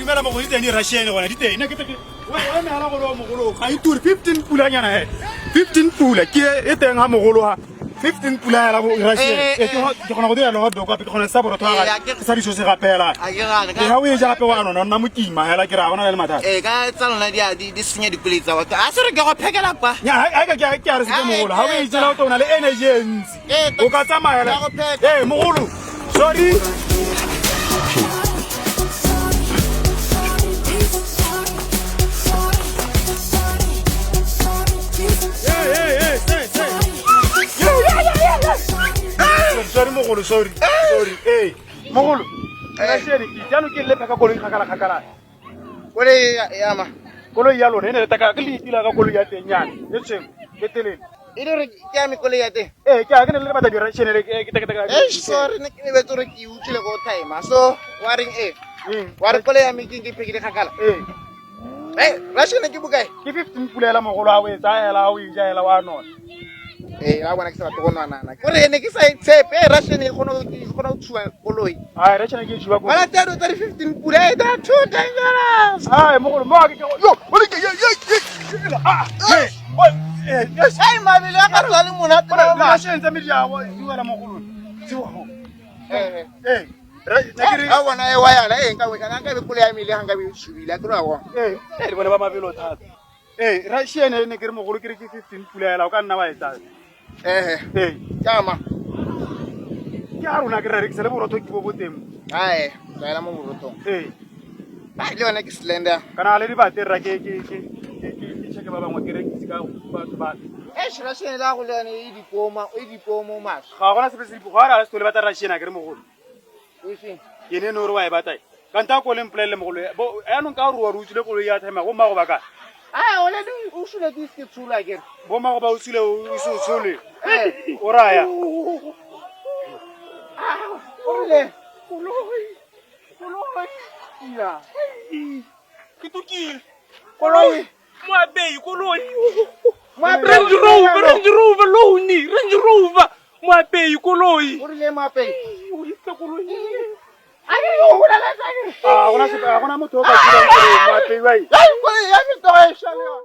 dumela mogolo di teng di-russian gona di teng ke ke o emela gore o mogolo ga e ture 15 pulanyana he 15 pula ke e teng ga mogolo ga 15 pula hela bo russian Eh, Eh, ke go- ke kgona go dira le hot dog gape ke kgona sa borotho Eh, ga a ke- ke sa diso se gapela A ke gane, ka- ke ga o e ja gape wa nona o nna mokima hela ke ra gona le mathata ee ka tsa lona di a- di di senya dikoloi tsa batho a se re ke go phekela kwa nya ha ka ke ke a re se ke mogolo ga o e jela o tlo o na le energy e ntsi Eh, o ka tsamaya Ka go pheka. ee mogolo sorry sorry mogolo sorry sorry ee mogolo rashene ke jaanong ke le pheka koloi kgakala kgakala koloi ya- ya ma koloi ya lone e ne le taka ke le itila ka koloi ya teng nyane e tshweu e telele e le gore ke ya me koloi ya teng ee ke a ke ne le batla di-ration le ke ke- ke- Eh, sorry ne ke lebetse gore ke utlwile ko timer so wa reng e wa re koloi ya me ke ke phekile kgakala ee e ration ke bokae ke 15 pula ela mogolo a o e tsaya ela o e ja ela wa nona ee la bona ke sa batle go nwanana kore ne ke sa e tshepe e ration e kgona e kgona go tshuba koloi ai ration ke e tshuba koloi wala tsa tsa di 15 pula e da too dangerous ai mogolo mo ke yo o le ke ye ye ye ah eh eh yes ai mabele a ka tswa le monate ba ration tsa media wa di wela mogolo tsi wa eh eh a bona e wa yana e nka nka be koloi ya mele ga nka be e tshubile a ke re wa bona eh le bone ba mabelo thata ee russian e ne ke re mogolo ke re ke 15 pula hela o ka nna wa e tsaya ehe ee ke ama ke a rona ke re rekisa le borotho ke bo bo teng ae tlwaela mo borothong ee ai le yone ke slender kana le dibate rra ke ke ke ke ke ke cheke ba bangwe ke rekise ka batho ba eish russian la go le yone e dipoma e dipomo maswe ga gona sepe se dipo ga re se le batla russian a ke re mogolo efeng ene no re wa e batla kante a ko le mpolelele mogolo yaanong ka gore wa re utswile koloi ya thema bo mmago ba kae a ole di o sule ke se tsholwa ke re bo mmago ba utswile o ise o tshole Eh. o raya o rile koloi koloi ya ke tukile koloi moapei koloi Moapei, range rover range rover loan range rover moapei koloi o rile moapei o itse koloi a ke yo hola la tsake a gona sepe a gona motho o ka tswileng koloi moapei wa e ai koloi ya me toga e shale yone.